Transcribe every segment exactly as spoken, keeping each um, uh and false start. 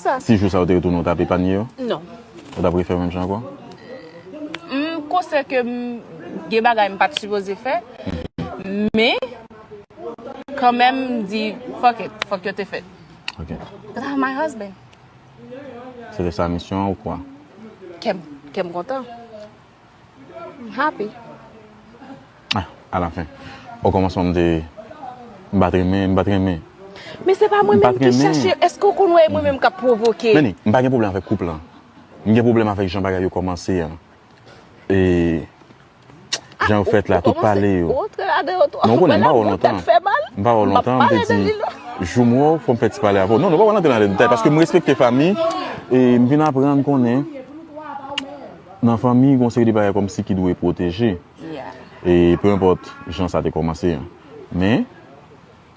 sa. Si jou sa yo te retounen, ou t ap epanye yo? Non. Ou t ap refè menm jan ankò? M konsyan ke m gen bagay m pa t sipoze fè, men kanmenm m di, fuck it, fòk yo te fèt. Ok. But I'm my husband. Se te sa misyon an ou kwa? Kè m, kè m kontan. I'm happy. Ah, alafen. O kòmansman m te, m pa t renmen, m pa t renmen. Men se pa mwen menm ki chache, èske w konn wè e mwen menm k ap pwovoke? Meni, m pa gen pwoblèm avèk koup lan. M gen pwoblèm avèk jan bagay yo kòmanse an. E jan yo fèt la, tout pale yo. Non, ou konnen, m pa wè w lontan. M pa wè w lontan, m te di, jou m wè w, fò m fè ti pale avè w. Non, nou pa pral antre nan detay, paske m respekte fanmi, e m vin aprann konnen, nan fanmi, gen yon seri de bagay kòmsi ki dwe pwoteje. E pe enpòt jan sa te kòmanse an. Men,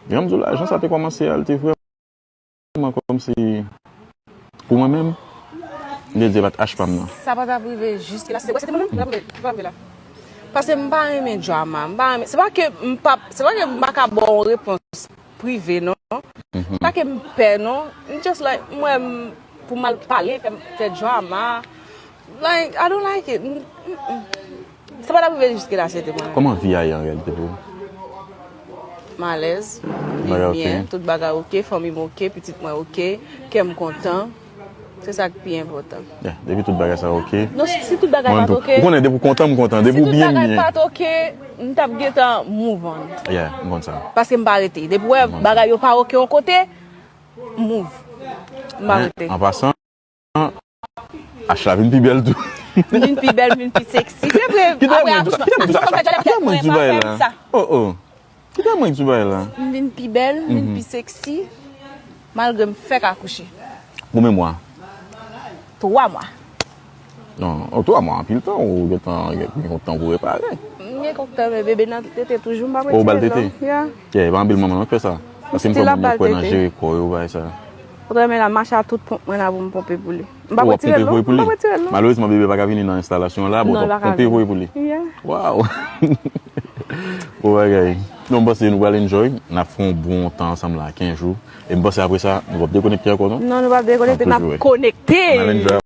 jan m di w la, jan sa te kòmanse a, li te vrèman kòmsi, pou mwen menm, m te di e pa t ach pa m nan. Sa pa t ap rive jiske la, se te, se te mwen menm ki t ap rive, ki t ap rive la. Paske m pa renmen drama, m pa renmen, se pa ke m pa, se pa ke m pa ka ba w yon repons prive, non. Se pa ke m pè, non. M just like, m wè m, pou m al pale, fè, fè drama. Like, I don't like it. M, m, m. Sa pa t ap rive jiske la, se te mwen. Kòman vi a ye an reyalite pou ou? M alèz, m byen, tout bagay oke, fanmi m oke, pitit mwen oke, kè m kontan. Se sa k pi enpòtan. Yeah, depi tout bagay sa oke. Non, si, si tout bagay pa t oke. Ou konnen, depi w kontan, m kontan. Depi w byen, m byen. Si tout bagay pa t oke, m t ap gentan move on. Yeah, m konn sa. Paske m pa rete. Depi w wè bagay yo pa oke yon kote, move. M pa rete. An pasan, ach la vin pi bèl tou. M vin pi bèl, m vin pi seksi. Se vre. Kite mwen di sa. Kite mwen di sa. Kite mwen di bagay la. Oh, oh. Kite mwen di bagay la. M vin pi bèl, m vin pi seksi, malgre m fèk akouche. Konbyen mwa? Twa mwa. Non, oh, twa mwa, anpil tan, ou gentan gen yon tan pou repare. M gen kèk tan, men bebe nan tete toujou, m pa retire l non. Ou ba l tete? Yeah. Yeah, e pa anpil manman non k fè sa. Paske m kwè moun yo kwè nan jere kò yo, bagay sa. Ou ta renmen l al mache a tout ponp mwen la pou m ponpe pou li. M p ap retire l non. M p ap retire l non. Malerezman, bebe pa ka vini nan enstalasyon an la, bon, w ap ponpe voye pou li. Yeah. Wow. Bon bagay. Non, m panse nou pral enjoy. N ap fè yon bon tan ansanm la, kenz jou. E m panse apre sa, nou p ap dekonekte ankò non? Non, nou p ap dekonekte, n ap konekte. N al enjoy.